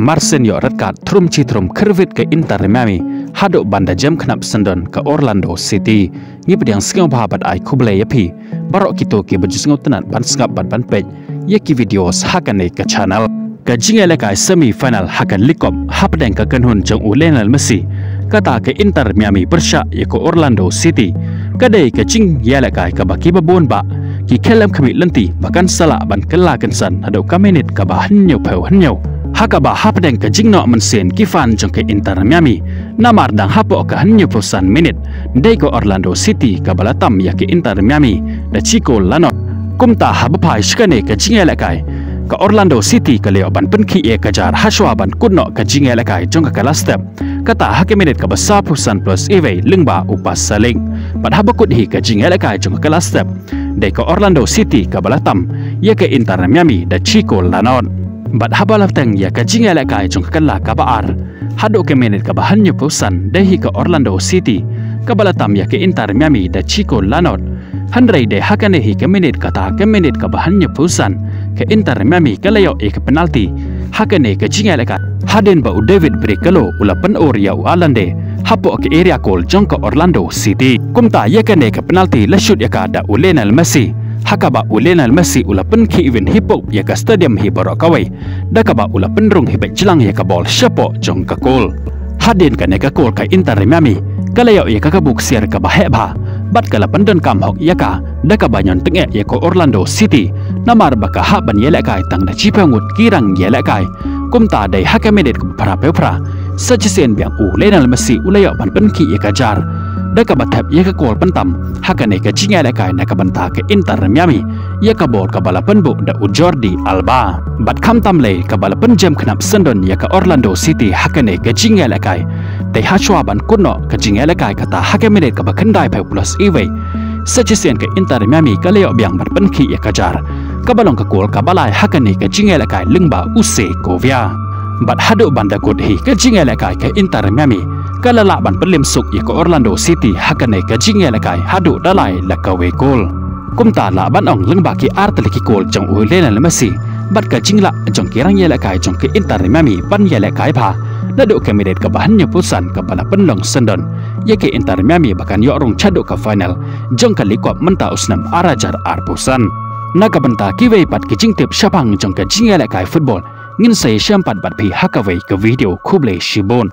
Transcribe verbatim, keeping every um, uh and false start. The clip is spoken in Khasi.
Marcin ïoh red card thrum chi thrum khyrwit ka Inter Miami haduh ban da jem khnap syndon ka Orlando City. Ngi pdiang sngewbha bad ai khublei ïa phi baroh kito kiba ju sngewtynnat ban sngap bad ban peit ïa ki video ha kane ka channel. Ka jingïalehkai semi final ha ka League Cup hapdeng ka kynhun jong u Lionel Messi, kata ka Inter Miami pyrshah ïa ka Orlando City, ka dei ka jingïalehkai kaba kiba bun bah ki khyllem khmih lynti ba kan sa lah ban kylla kynsan haduh ka minit kaba hynñiewphew hynñiew. Ha kaba hapdeng ka jingnoh mynsiem ki fan jong ka Inter Miami, namar dang hapoh ka hynñiewphew san minit dei ka Orlando City kaba la tam ïa ka Inter Miami da chi kol la nod. Kumta haba phai sha kane ka jingïalehkai, ka Orlando City ka la ïoh ban pynkhih ïa ka jar hashwa ban kut noh ka jingïalehkai jong ka la step, kata ha ka minit kaba sawphew san plus iwei lyngba u Pasalic. Bad haba kut hi ka jingïalehkai jong ka la step, dei ka Orlando City kaba la tam ïa ka Inter Miami da chi kol la nod. Bad haba la teng ïa ka jingïalehkai jong ka la kaba ar, haduh ka minit kaba hynñiewphew san dei hi ka Orlando City kaba la tam ïa ka Inter Miami da chi kol la nod. Hynrei dei ha kane hi ka minit, kata ka minit kaba hynñiewphew san, ka Inter Miami ka la ïoh ïa ka penalty ha kane ka jingïalehkai, hadien ba u David Brecalo u la pynur ïa u Allende hapoh ka area kol jong ka Orlando City. Kumta ïa kane ka penalty la shoot ïa ka da u Lionel Messi, ha kaba u Lionel Messi u la pynkhih win hi pop ïa ka stadium hi baroh kawei, da kaba u la pynrung hi beit jlang ïa ka bol shapoh jong ka kol. Hadien kane ka kol ka Inter Miami ka la ïoh ïa ka kabu ksiar kaba heh bha, bad ka la pyndonkam hok ïa ka da kaba ñion tyngeh ïa ka Orlando City, namar ba ka hap ban ïalehkai tang da shiphew ngut ki rangïalehkai. Kumta dei ha ka minit kaba phraphew phra, sa shisien biang u Lionel Messi u la ïoh ban pynkhih ïa ka jar, da kaba thep ïa ka kol pyntam ha kane ka jingïalehkai na ka bynta ka Inter Miami ïa ka bol kaba la pynbuh da u Jordi Alba. Bad khamtam lei kaba la pynjem khnap syndon ïa ka Orlando City ha kane ka jingïalehkai, dei hashwa ban kut noh ka jingïalehkai kata ha ka minit kaba khyndaiphew plus iwei, sa shisien ka Inter Miami ka la ïoh biang ban pynkhih ïa ka jar, kaba long ka kol kaba lai ha kane ka jingïalehkai lyngba u Segovia. Bad haduh ban da kut hi ka jingïalehkai ka Inter Miami ka la lah ban pynlem suk ïa ka Orlando City ha kane ka jingïalehkai haduh da lai la kawei kol. Kumta lah ban ong lyngba ki ar tylli ki kol jong u Lionel Messi bad ka jinglah jong ki rangïalehkai jong ka Inter Miami ban ïalehkai bha, naduh ka minit kaba hynñiewphew san kaba la pynlong syndon ïa ka Inter Miami ba kan ïoh rung shaduh ka final jong ka League Cup mynta u snem ar hajar arphew san. Na ka bynta kiwei pat ki jingtip shaphang jong ka jingïalehkai football, ngin sa ïashem pat bad phi ha kawei ka video. Khublei shibun.